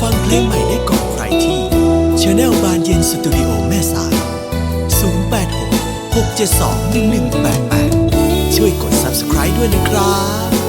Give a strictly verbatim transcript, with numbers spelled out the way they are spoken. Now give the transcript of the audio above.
ฟังเพลงใหม่ได้ก่อนใครที่ Channel บานเย็นสตูดิโอแม่สาย ศูนย์แปดหก หกเจ็ดสอง หนึ่งหนึ่งแปดแปด ช่วยกด Subscribe ด้วยนะครับ